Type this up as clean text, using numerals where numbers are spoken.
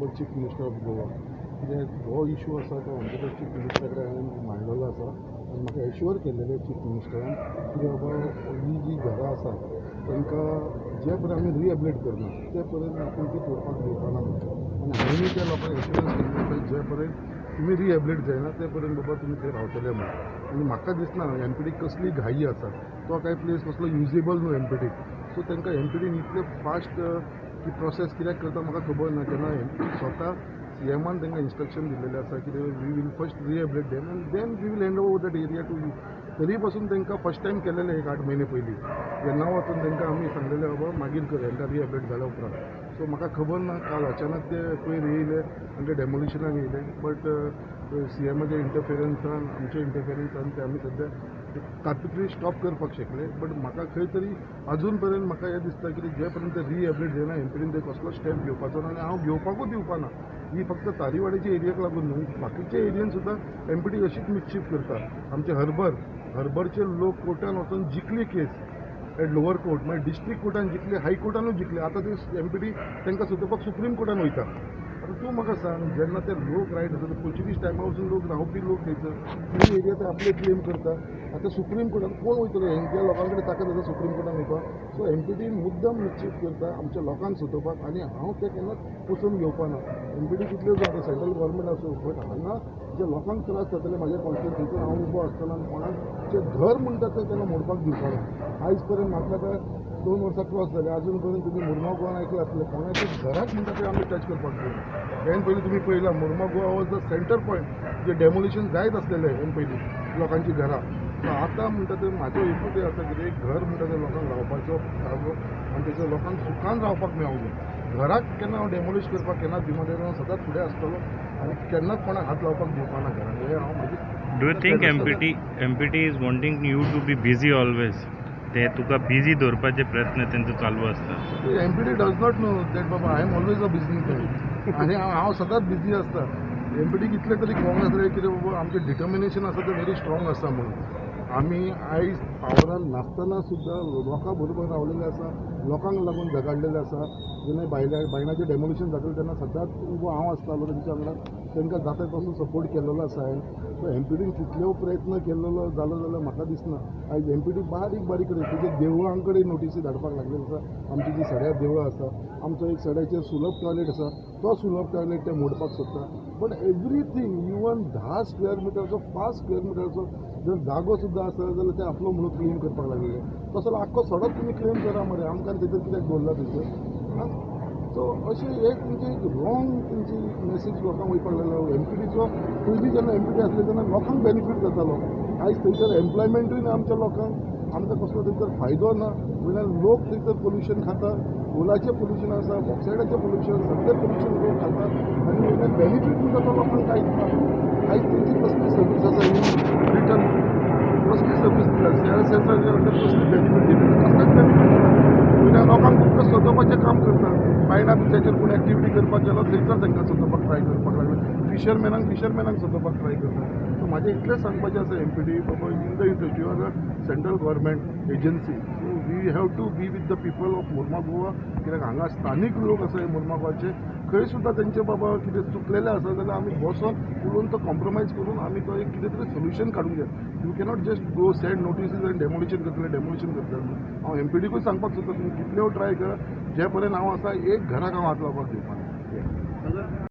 Honourable Chief Minister of Goa. कित्याक हो issue आसा तो ऑनरेबल चीफ मिनिस्टरा कडेन हांवें मांडलेलो आसा आनी म्हाका एश्युअर केल्लेलें चीफ मिनिस्टरान की बाबा ही जी घरां आसा तांकां जे पर्यंत आमी रिहेबिलिट करना ते पर्यंत आपूण ती तोडपाक दिवपाना म्हणून. आनी हांवें त्या लोकांक एश्युरन्स केल्लें आसा जे पर्यंत तुमी रिहेबिलिट जायना ते पर्यंत बाबा तुमी थंय रावतले म्हणून. आनी म्हाका दिसना एम पी डी कसली घाई आसा, तो कांय प्लेस कसलो युजेबल न्हू एम पी डीक. सो तांकां एम पी डीन इतले फास्ट ती प्रोसेस कित्याक करता म्हाका खबर ना. केन्ना एम पी डी स्वता सी एमान तांकां इन्स्ट्रक्शन दिल्लेलें आसा की we will first rehabilitate them and then we will hand over that area to you. तरी पासून तांकां फर्स्ट टायम केलेलें एक 8 म्हयने पयलीं, जेन्ना वचून तांकां आमी सांगलेलें बाबा मागीर कर हांकां रिहेबिलिट जाल्या उपरांत. सो म्हाका खबर ना काल अचानक ते पयर येयले आनी ते डेमोलिशनाक येयले, बट सी एमाच्या इंटरफेरन्सान आमच्या इंटरफेरन्सान ते आमी सद्या तातूंतली स्टॉप करपाक शकले. बट म्हाका खंय तरी अजून पर्यंत म्हाका हें दिसता की जे पर्यंत ते रिहेबिलिट जायना एम पी डीन ते कसलो स्टेप घेवपाचो ना आनी हांव घेवपाकूच दिवपा ना. ही फक्त तारीवाड्याच्या एरियाक लागून न्हू, बाकीच्या एरियन सुद्दां एम पी डी अशीच मिसचीफ करता. आमचे हर्बरचे लोक कोर्टान वचून जिखली केस एट लोवर कोर्ट, मागीर डिस्ट्रिक्ट कोर्टान जिखली, हाय कोर्टानूय जिखली. आतां ते एम पी डी तांकां सोदपाक सुप्रीम कोर्टान वयता. आतां तूं म्हाका सांग, जेन्ना ते लोक रायट आसा ते पोर्चुगीज टायमा वचून लोक रावपी लोक थंयसर ती एरिया ते आपले क्लेम करता. आतां सुप्रीम कोर्टान कोण वयतलो? हेंच्या लोकां कडेन ताकद आसा सुप्रीम कोर्टान वयपाक. सो एम पी डी मुद्दम मिसचीफ करता आमच्या लोकांक सोदोवपाक आनी हांव तें केन्नाच पसोवन घेवपा ना. एम पी डी कितल्यो जावं सेंट्रल गव्हर्मेंट आसूं, बट हांगा जे लोकांक त्रास जातले म्हाज्या कॉन्स्टिट्युन्सीचेर हांव उबो आसतना आनी कोणाक जें घर म्हणटा तें केन्ना मोडपाक दिवपा ना. आयज पर्यंत म्हाका आतां 2 वर्सां क्रॉस जाले, अजून पर्यंत तुमी मुर्मा गोवान आयकलां आसतलें कोणाच्या घराक म्हणटा तें आमी टच करपाक दिवना. हें पयलीं तुमी पळयलां Mormugao was the centre point J demolition जायत आसलेलें हें पयलीं लोकांचीं घरां. सो आतां म्हणटा तें म्हाजें एकूच हें आसा कितें एक घर म्हणटा तें लोकांक रावपाचो जागो आनी थंयसर लोकांक सुखान रावपाक मेळूंक जाय. घराक केन्ना हांव डेमोलिश करपाक केन्नाच दिवना, तेन्ना हांव सदांच फुडें आसतलो आनी केन्नाच कोणाक हात लावपाक दिवपा ना घराक. हें हांव म्हाजी. Do you think MPT is wanting you to be busy always? ते तुका बिजी दवरपाचे प्रयत्न तेंचो चालू आसता. M P D does not know that बाबा I am always a busy man आनी हांव सदांच बिजी आसता. एम पी डी कितले तरी कळोंक नासलें कितें बाबा आमचें डिटर्मिनेशन आसा तें व्हेरी स्ट्रॉंग आसा म्हणून. आमी आयज पावरान नासतना सुद्दां लोकां बरोबर रावलेले आसा, लोकांक लागून झगडलेले आसा. जेन्ना बायणाचें डेमोलिशन जातालें तेन्ना सदांच उबो हांव आसतालो तेंच्या वांगडा, तांकां जाता तसो सपोर्ट केल्लो आसा हांवें. सो एम पी डीन कितल्यो प्रयत्न केल्लो जालो जाल्यार म्हाका दिसना. आयज एम पी डी बारीक बारीक कडेन तुजे देवळां कडेन नोटिसी धाडपाक लागलेली आसा. आमची जी सड्यार देवळां आसा, आमचो एक सड्याचेर सुलभ टॉयलेट आसा, तो सुलभ टॉयलेट ते मोडपाक सोदता. बट एवरीथींग इवन 10 स्क्वेअर मिटरचो 5 स्क्वेअर मिटरचो जर जागो सुद्दां आसा जाल्यार ते आपलो म्हणून क्लेम करपाक लागलेले. तसो जाल्यार आख्खो सडक तुमी क्लेम करा मरे, आमकां थंयसर कित्याक दवरला थंयसर? सो अशें हे तेंची एक रॉंग तेंची मॅसेज लोकांक वयपाक लागला. एम पी डीचो पयलीं जेन्ना एम पी डी आसले तेन्ना लोकांक बेनिफीट जातालो. आयज थंयसर एम्प्लॉयमेंटूय ना आमच्या लोकांक, आमकां कसलो थंयसर फायदो ना. वयल्यान लोक थंयसर पोल्युशन खाता, कोलाचें पोल्युशन आसा, बॉक्सायडाचें पोल्युशन, सगळें पोल्युशन लोक खाता आनी वयल्यान बेनिफीट म्हणटा तो लोकांक कांयच ना. आयज तेंची कसली सर्वीस आसा ही रिटर्न कसली सर्वीस दिल्या सी आर एस एसाच्या अंडर कसली बेनिफीट दिली, कसलेच बेनिफीट दिना. वयल्यान लोकांक फक्त सजोवपाचें काम करता. बायणा बिचाचेर कोण एक्टिविटी करपाक गेलो थंयसर तांकां सजोवपाक ट्राय करपाक लागले, फिशरमॅनांक सजोवपाक ट्राय करता. सो म्हाजें इतलेंच सांगपाचें आसा एम पी डी बाबा in the interest you are a central government agency, so we have to be with the people of Mormugao. कित्याक हांगा स्थानीक लोक आसा हे मुर्मागांवचे, खंय सुद्दां तेंचे बाबा कितें चुकलेलें आसा जाल्यार आमी बसोन उलोवन तो कॉम्प्रोमायज करून आमी तो एक कितें तरी सोल्युशन काडूंक जाय. You cannot just go send notices आनी डेमोलिशन करतले डेमोलिशन करतले. हांव एम पी डीकूय सांगपाक सोदता तुमी कितल्यो ट्राय करा, जे पर्यंत हांव आसा एक घराक हांव हात लावपाक दिवपा ना.